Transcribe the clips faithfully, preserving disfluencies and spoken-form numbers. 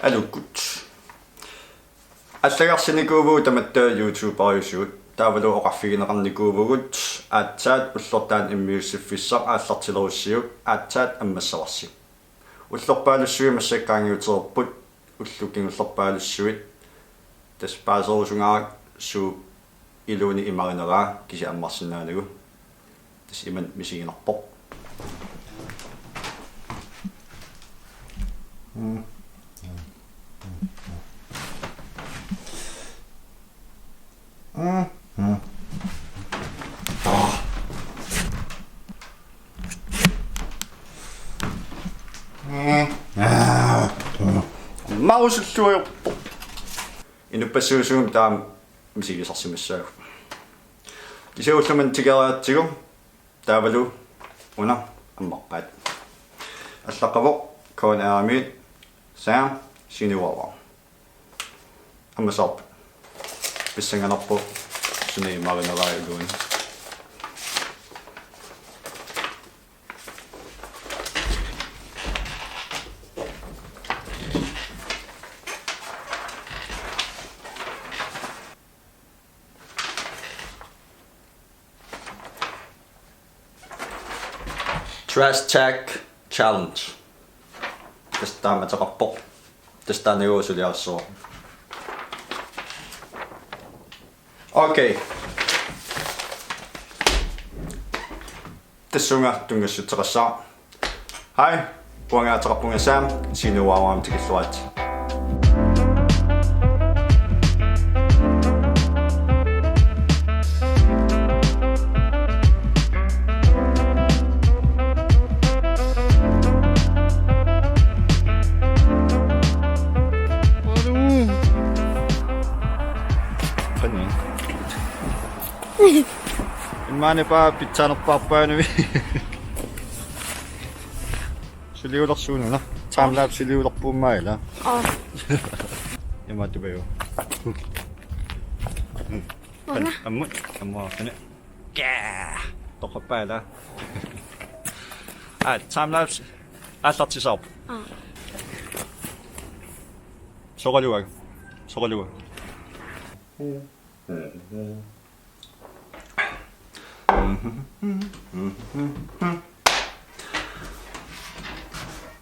Aluukkut. Allagarsinikuuvugut tamatta YouTuberiusugut. Taavalu oqarfigineqarnikuuvugut aatsaat ullortaani immiussiffissaq aallartilerussiuk aatsaat ammassavarsi. Ullorpaalussuit massakkut qaangiutereerput, ullut kingullerpaalussuit. Tassa paaserusungaarput suut iluanni imarineraa kisianni ammarsinnaanagu. Tassa imannak misiginarpoq. Marusulluarpoq. Inuppassuusugut taama misigisarsimassaagut. Kisianni ullumimut tikeratsigu taavalu una ammarpaat. Allaqqavoq K N R-imiit Sam Sinuava. Ammassavarput. Pissanganarpoq suna imarineraa iluanni. Trash Tag Challenge. Tassa taama ateqarpoq. Tassa taannagu suliassooq. Okay. Tassunga tunngassutseqassaaq. Hej, uanga ateqarpunga Sam, Sinuavamut tikilluaritsi. Qani. Immaqa pitsaanerpaarpaanami. Suliulersuununa. Timelapse suliulerpuummaa ila. Aa. Imaattupajo. Una. Ammut, ammut, ammut. Kaa. Toqappaa ila. Aa, timelapse. Aallartisaarpoq. Aa. Soraluak. Soraluak.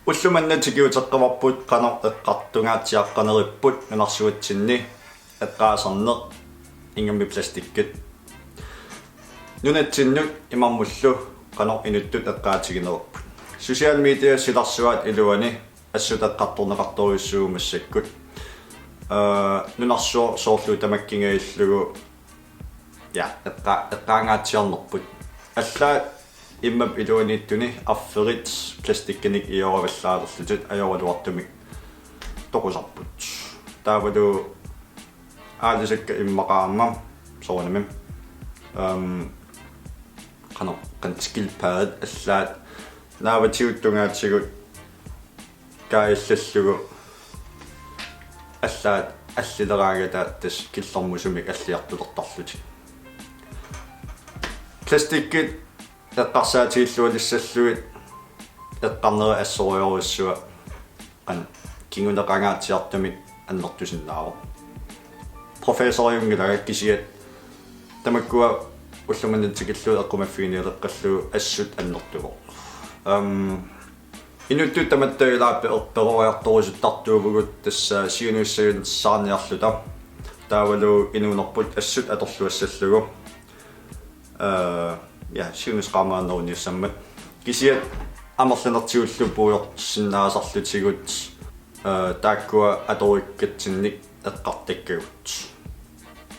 Ulloq manna tikiuteqqavarput qanoq eqqartungaatsiaqqaneripput nunarsuatsinni eqqaasarneq ingammik plastikkit. Nunatsinnut imarmullu qanoq inuttut eqqaatiginerupput. Social media silarsuaat iluani assut eqqartorneqartorujussuuvoq massakkut. Aa, nunarsuaq soorlu tamakkingajallugu, ja, eqqa-, eqqaangaatsiarnerput. Allaat immap iluaniittuni arferit plastikkinik ioravallaalerlutik ajoraluartumik toqusarput. Taavalu aalisakkat immaqa aamma soorunami. Ehm, qanoq, qanoq skilpaddet allaat naavatigut tungaatigut kaajallallugu allaat allileraangata tassa killormusumik alliartulertarlutik. Plastikkit eqqarsaatigillualissallugit eqqarneri assorujussuaq qanoq kinguneqangaatsiartumik annertusinnaavoq. Professoriunngilanga kisianni tamakkua ulloq manna tikillugu eqqumaffiginialeqqallugu assut annertuvoq. Ehm, inuttut tamatta ilaa pe-, peroriartorusuttartuuvugut tassa siunissarsiorniarluta. Taavalu inuunerput assut atorluassallugu. Ee, ja, siunissaq qaamaanneruniassammat. Kisianni amerlanertigullu puigorsinnaasarlutigu, ee, taakkua atorukkatsinnik eqqartakkagut.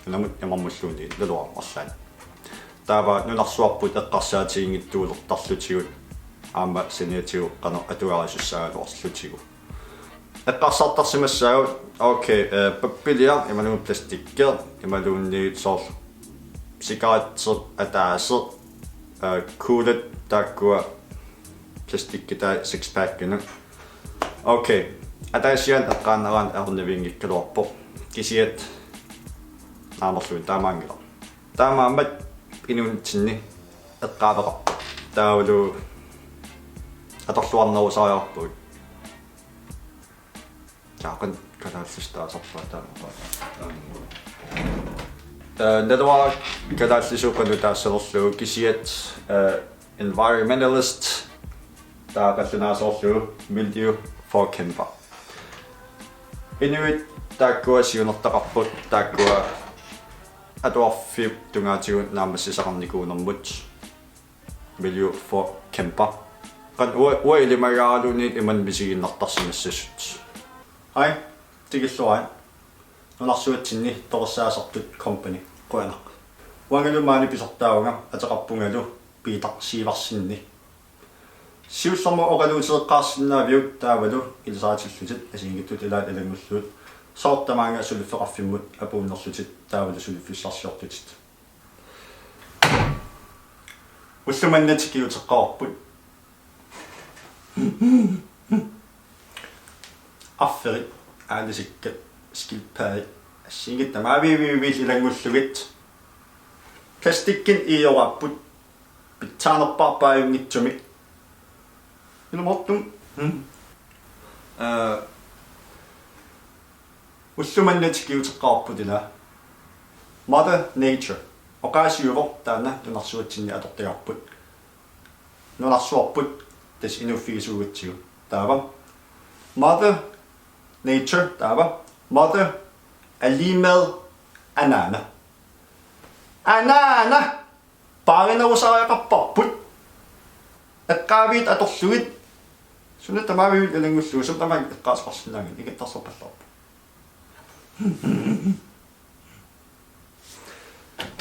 Namut imarmulluunniit naluara arlaat. Taava nunarsuarput eqqarsaatiginngitsuulertarlutigu aamma saniatigut qanoq atugarisussaagaluarlutigu. Eqqarsartarsimassaagut, okay, eh, pappiliaq imaluunniit plastikki imaluunniit soorlu cigarettit ataaseq, eh, kuglet taakkua plastikkitai sixpackinut. Okay, ataasiaannaq eqqaaneraanni erniviinngikkaluarpoq. Kisianni naamerluinnaq taamaanngilaq. Taamaammat inuunitsinni eqqaaveqarpoq. Taavalu atorluarnerusariaqarpugut. Taava qanoq kalaallisut taasarpaat taama. Ee, naluara kalaallisut qanoq taassanerlugu kisiat, ee, environmentalist taava qallunaasorlugu miljøforkæmper. Inuit taakkua siunertaqarput, taakkua atuarfiup tungaatigut naammassisaqarnikuunermut. Miljøforkæmper. Qanoq uanga, uanga ilimagaluunniit imannak misigiinnartarsimassasut. Ai, tikilluarit. Nunarsuatsinni toqussaasartut company. Qujanaq. Uangalu maani pisortaavunga ateqarpungalu Peter Sivertsenip. Siullermik oqaluuteqqaarsinnaaviuk taavalu ilisaritillutit assigiinngitsut ilaat ilanngullugit. Sooq tamaanga suliffeqarfimmut apuunnerlutit taavalu suliffissarsiorlutit. Ulloq manna tikiuteqqaarput. Arferit, aalisakkat, skildpaddet, assigiinngitsut tamaaviiviit ilanngullugit. Plastikkinik iioraapput, pitsaanerpaarpaajunngitsumik. Ilumoortumik. Hmm. Ee, ulloq manna tikiuteqqaarput ila. Mother Nature. Oqaasiuvoq taanna nunarsuatsinni atortagarput. Nunarsuarput tassa inuuffigisuugatsigu. Taava Mother Nature, taava Mother Animal Anaana. Anaana! Paarinerusariaqarparput. Eqqaaviit atorlugit. Suna tamaavimmik ilanngullugu, suna tamaat eqqaasoqarsinnaanngilaq, ingerlateqqaarput.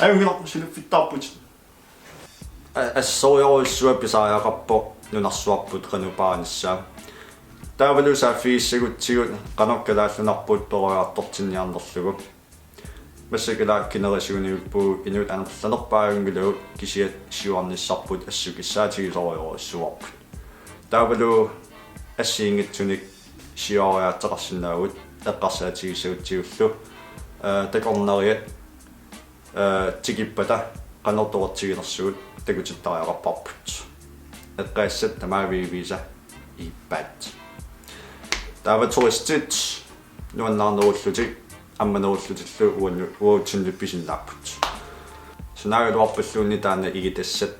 Ajunngilaq, suliffittaarput. A-, assorujussuaq pisariaqarpoq nunarsuarput qanoq paanissaa. Taavalu saaffigissagutsigu qanoq kalaallinarpugut peroriartortinniarnerlugu. Massakkut ila kineriusuunerput inuit amerlanerpaajunngillat kisiat siuarnissarput assut kissaatigisorujussuuarput. Taavalu assigiinngitsunik siuariaatseqarsinnaavugut eqqarsaatigissagutsigu, ee, takornariat, ee, tikippata qanoq toqutsiginersugut takutittariaqarparput. Eqqagassat tamaaviisa iippaat. Taava turistit nuannaarnerullutik ammanerullutillu uannu-, uatsinnut pisinnaapput. Sunaagaluarpalluunniit taanna igitassat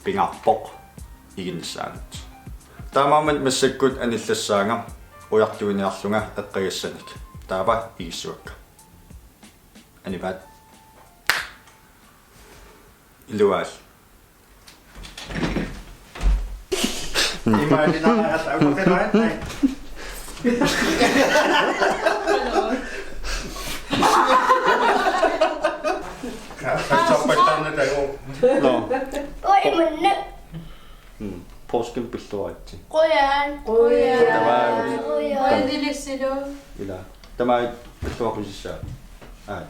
pingaarpoq iginnissaagut. Taamaammat massakkut anillassaanga ujartuiniarlunga eqqagassanik. Taava igissavakka. Anivaat. Iluaat. Imaalinaarata utoqqilaat. Kaffeerpattarnata. No. Oi, munne. Mm. Poorskimik pilluaritsi. Qujan. Qujan. Tamaa. Qujan. Qujan ilissilu. Ila. Tamaa pilluaqqusinnaavat. Aa.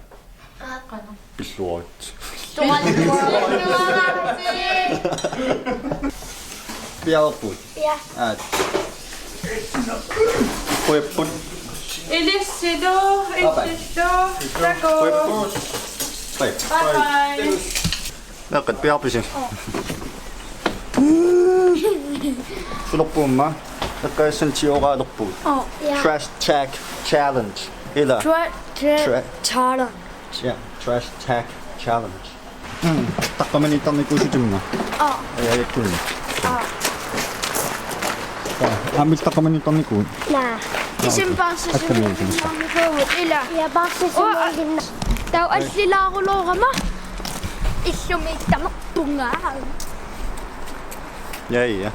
Aa. Pilluaritsi. Pilluaritsi. Piaarput. Ja. Aa. Qujapput. Ilissilu, bye bye. Ilissilu. Takuuk. Qujapput. Bye. Bye bye. Naqqat piaarpisi? Sulerpuumma eqqagassannik siooraalerpugut. Oh, ja. Trash Tag Challenge. Ila. Tra-, tra-, Tra-, challenge. Ja, Trash Tag Challenge. Mm, taqqamaniittarnikuusutimma. Oh. Ja, ja, kun. Oh. Ja, aamma taqqamaniittarnikuuit. Naa. Isim paarsisimik. Akkamiusin. Ila. Ja, paarsisimik. Taava allilaaruloorama. Illumiittarpunga. Ja, ja.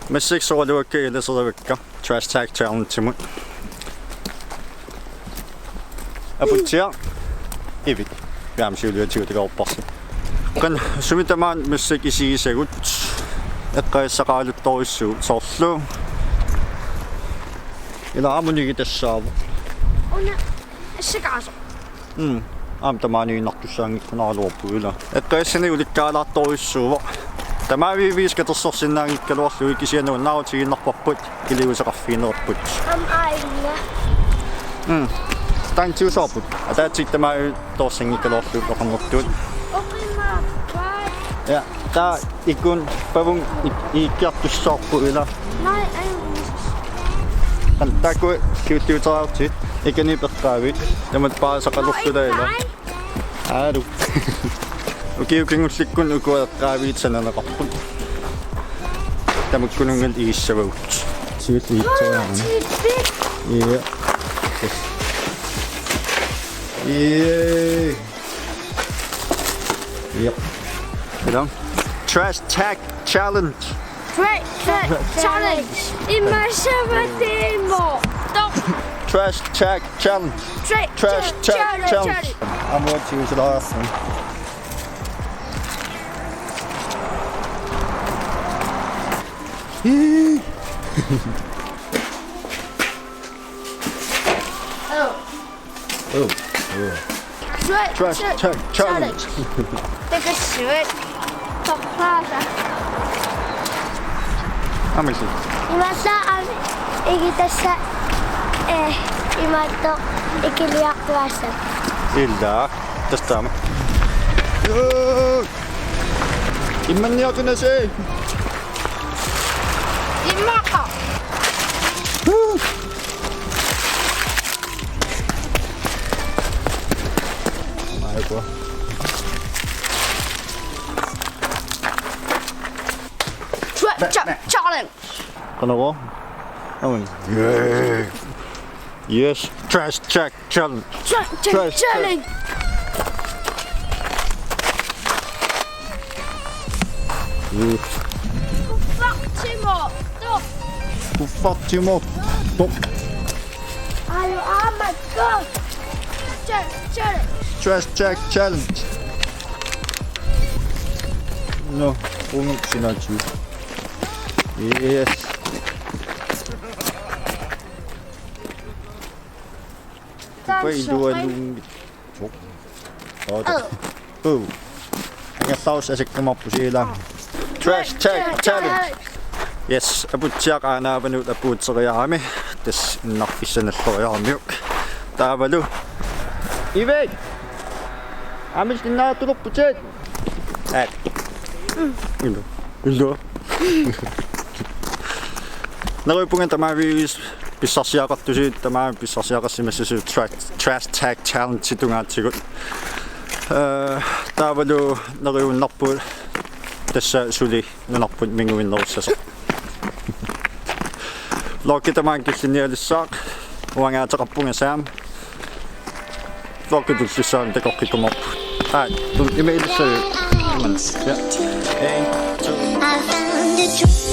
Massakkut soraluakka ilaserivakka Trash Tag Challenge-imut. Aputsiaq. Ivik. Jaam siuliatigut takoorparsi. Qanoq sumi tamaat massakkut isigisagut eqqagassaqaaluttorujussuuvoq soorlu. Ila aamma igitassaavat. Una assikaasoq. Mm. Aamma tamaaniinnartussaanngikkunaaraluarpugut ila. Eqqagassanik ulikkaalaartorujussuuvoq. Tamaaviisa katersorsinnaanngikkaluarlugit kisianni unnaarutigiinnarparput iliuuseqarfigineqarput. Am aajuna. Mm. Taanna tiusaarput. Ataatsikkut tamaaviisa toorsanngikkaluarlugit oqarnertuut. Oqima. Ja, taava ikun pavun ik-, ikkiartussavarput ila. Nej, ej. Kan taku kiutiuterarti ikani peqqaavit. Tamat paasaqalerluta ila. Alu. Ukiut kingullikkut ukua eqqaaviit sananeqarput. Tamakkununnga igissavagut. Siulliit iitsoraarami. Ja. Yes. Ja. Yep. Ila. Trash tag challenge. Trash tag challenge. Imma savatimo. Tok. Trash tag challenge. Trash tag challenge. Amuat siusilaarsun. Oh. Oh. Trash tag challenge. Takussui. Torraasa. Amisi. Imalla am-, igitassa, eh, imaattoq ikiliartuassat. Ila. Tassami. Immanniartunasi. Immaqa. Maiko. Trash tag challenge. Kanako? Amen. Yes. Trash tag challenge. Trash tag challenge. Yes. Kuffartimut. Tok. Kuffartimut. Tok. Alu amakko. Trash tag challenge. Trash tag challenge. No, unuk sinachu. Yes. Wait, do I do? Oh. Oh. Angerlarussi asikkumaarpusi ila. Trash tag challenge. Yes, Aputsiaq aanaavanut apuuteriarami. Tassa innarfissanalloriaramiuk. Taavalu. Ivik! Amis innaatulerputit. Aat. Ila. Ila. Neriuppunga tamaviisa pissarsiaqartusi, tamaviisa pissarsiaqarsimassasusi trash, trash tag challenge tungaatigut. Eh, taavalu neriunnarpoq tassa suli nunarput minguinnerussasoq. Vloggi tamaanga killinnialersaaq, uangaateqarpunga Sam. Vloggi tullissaani takoqqikkumaarpugut. Ai, tun imailissavi. Iman. Ja. En, to. I found a dream.